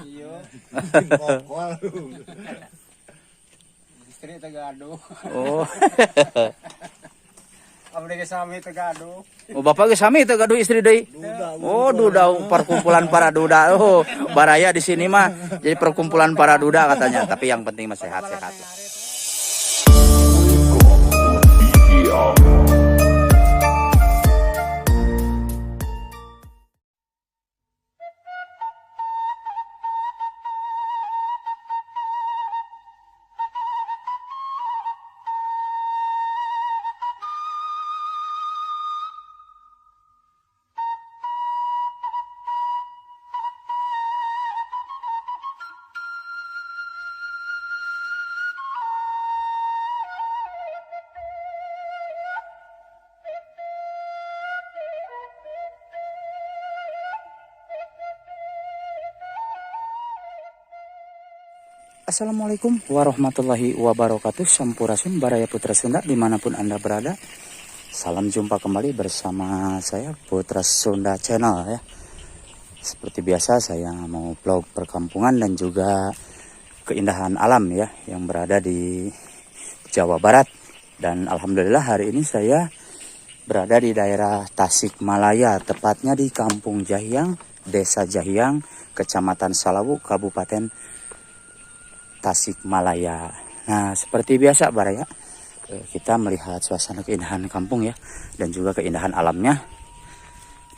Iya. Istri teu gaduh. Oh. Abdi ge sami teu gaduh. Oh, bapak ge sami teu gaduh istri deui. Oh, duda, perkumpulan para duda. Oh, baraya di sini mah jadi perkumpulan para duda katanya. Tapi yang penting mah sehat-sehat lah. Assalamualaikum warahmatullahi wabarakatuh. Sampurasun Baraya Putra Sunda dimanapun Anda berada. Salam jumpa kembali bersama saya Putra Sunda Channel ya. Seperti biasa saya mau vlog perkampungan dan juga keindahan alam ya yang berada di Jawa Barat. Dan alhamdulillah hari ini saya berada di daerah Tasikmalaya, tepatnya di Kampung Jahiang, Desa Jahiang, Kecamatan Salawu, Kabupaten Tasikmalaya. Nah, seperti biasa Baraya, kita melihat suasana keindahan kampung ya dan juga keindahan alamnya.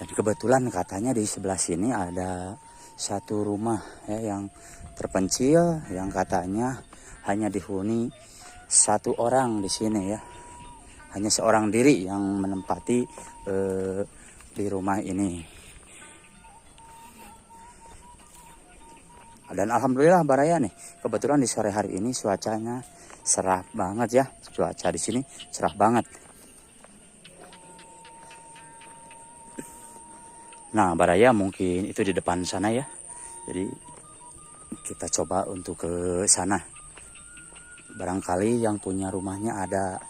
Dan kebetulan katanya di sebelah sini ada satu rumah ya yang terpencil yang katanya hanya dihuni satu orang di sini ya. Hanya seorang diri yang menempati di rumah ini. Dan alhamdulillah Baraya nih, kebetulan di sore hari ini cuacanya cerah banget ya. Cuaca di sini cerah banget. Nah, Baraya mungkin itu di depan sana ya. Jadi kita coba untuk ke sana. Barangkali yang punya rumahnya ada.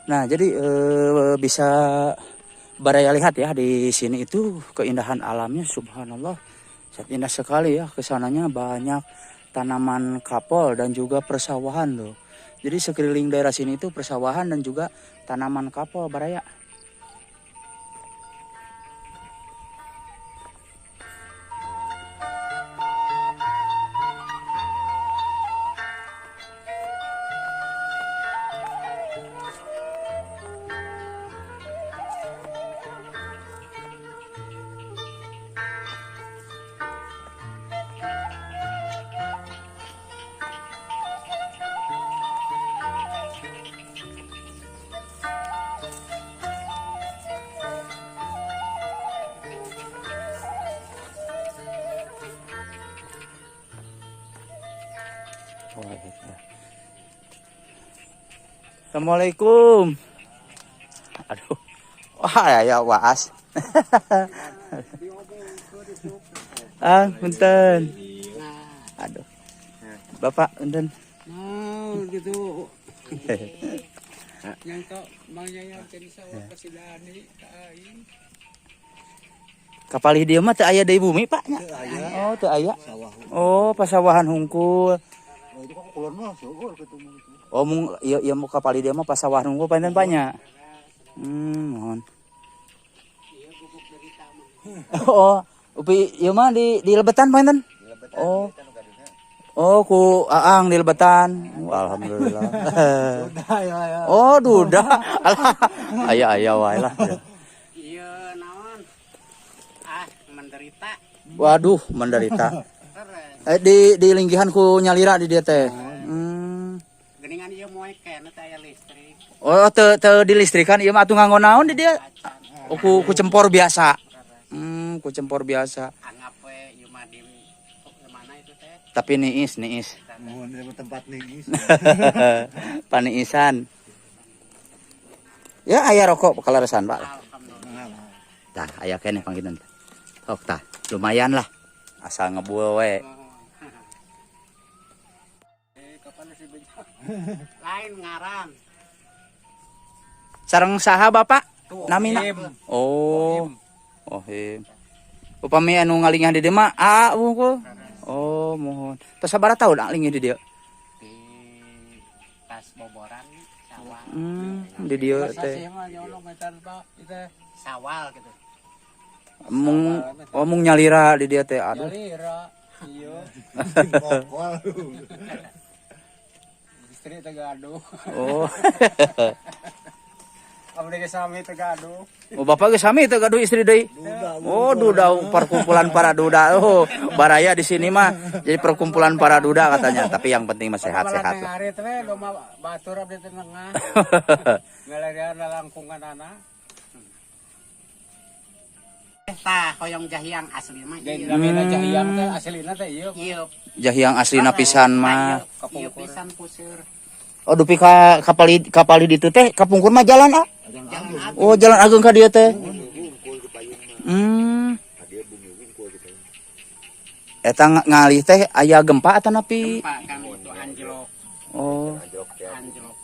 Nah, jadi bisa Baraya lihat ya di sini itu keindahan alamnya, subhanallah, sangat indah sekali ya. Kesananya banyak tanaman kapol dan juga persawahan loh. Jadi sekeliling daerah sini itu persawahan dan juga tanaman kapol Baraya. Assalamualaikum. Aduh. Wah, ya waas. Ah, punten. Aduh. Bapak, punten. Nah, gitu. Yang tok Mang Yaya teh sawah ka si Dani ka aing. Kapalih dieu mah teu aya deui bumi, Pak nya. Oh, teu aya. Oh, pasawahan hungkul. Oh, mung ieu ieu mau kapalih dieu mah pasawahan hungkul panten Pak nya. Mohon. Oh, upi ieu mah di lebetan panten. Oh. Oh, ku Aang di lebetan. Oh, alhamdulillah. Oh, duda. Alah, aya-aya wae lah. Iya naon? Ah, menderita. Waduh, menderita. Di linggihan ku nyalira di dieu teh. Geningan ieu moe keneh teh aya listrik. Oh, teu dilistrikan ieu mah atuh nganggo naon di dieu? Oh, ku cempor biasa. Ku cempor biasa. Anggap we ieu mah di mana itu teh? Tapi niis. Mohon di tempat niis. Paniisan. Ya aya rokok kaleresan, Pak. Alhamdulillah. Tah, aya keneh panggilan. Sok tah, lumayan lah. Asal ngebul we. Kapan sih bejo? Lain ngaran. Sareng saha, Bapak? Tuh, Namina? Ohim. Oh. Ohim. Upami anu ngalingan di dieu mah ah wungkul. Oh, mohon. Tos sabaraha tahun ngalingan di dieu? Di tas boboran sawal. Di dieu teh. Sawal gitu. Mung oh mung nyalira di dieu teh. Aduh. Nyalira. Iya. Kokol. Istri teh gaduh. Oh. Abdi ge sami teh gaduh. Oh, bapak ge sami teu gaduh istri deui. Oh, duda, perkumpulan para duda. Oh, baraya di sini mah jadi perkumpulan para duda katanya. Tapi yang penting mah sehat-sehat lah. Hari teh loma batur abdi teh nengah. Ngalarian lalangkungan anak. Tah hoyong jahiang asli mah ieu. Namina jahiang teh aslina teh ieu. Ieu. Jahiang asli pisan mah. Ieu pisan puseur. Oh, dupi ka kapali kapali ditu teh kapungkur mah jalan ah. Jalan agung. Oh, jalan agung ka dieu teh. Eta ngalih teh aya gempa atau napi? Gempa kan itu anjlok, Oh. anjlok.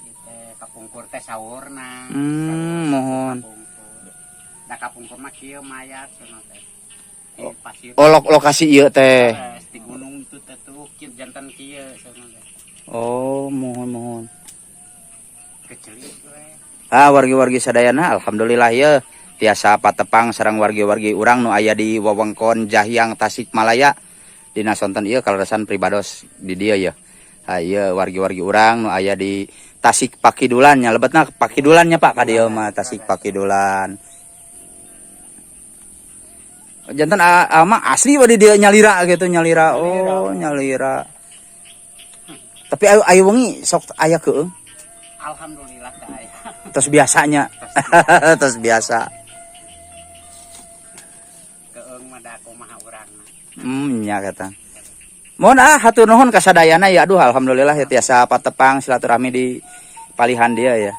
Ieu teh kapungkur teh saurna. Mohon. Kapungkur. Da kapungkur mah kieu mayat cenah teh. Di pasir. Oh, lokasi ieu teh. Di gunung itu teh tuh kieu jantan kieu cenah teh. Oh, mohon mohon. Kecelik we. Ah, wargi-wargi sadayana, alhamdulillah ya tiasa patepang sareng wargi-wargi urang nu aya di wewengkon Jahiang, Tasikmalaya. Dina sonten ieu kaleresan pribados di dieu ya. Ha, ieu wargi-wargi urang nu aya di Tasik Pakidulan nya, lebetna Pakidulan nya, Pak, ka dieu mah Tasik Pakidulan. Janten mah asli we di dieu nyalira gitu, nyalira. Oh, nyalira. Tapi ayo ayo wengi sok aya keung? Alhamdulillah teh aya. Terus biasanya. Terus biasa. Keung mah da kumaha urangna. Nya kata. Mohon ah, hatur nuhun kasadayana ya. Aduh, alhamdulillah ya tiasa patepang silaturahmi di palihan dia ya.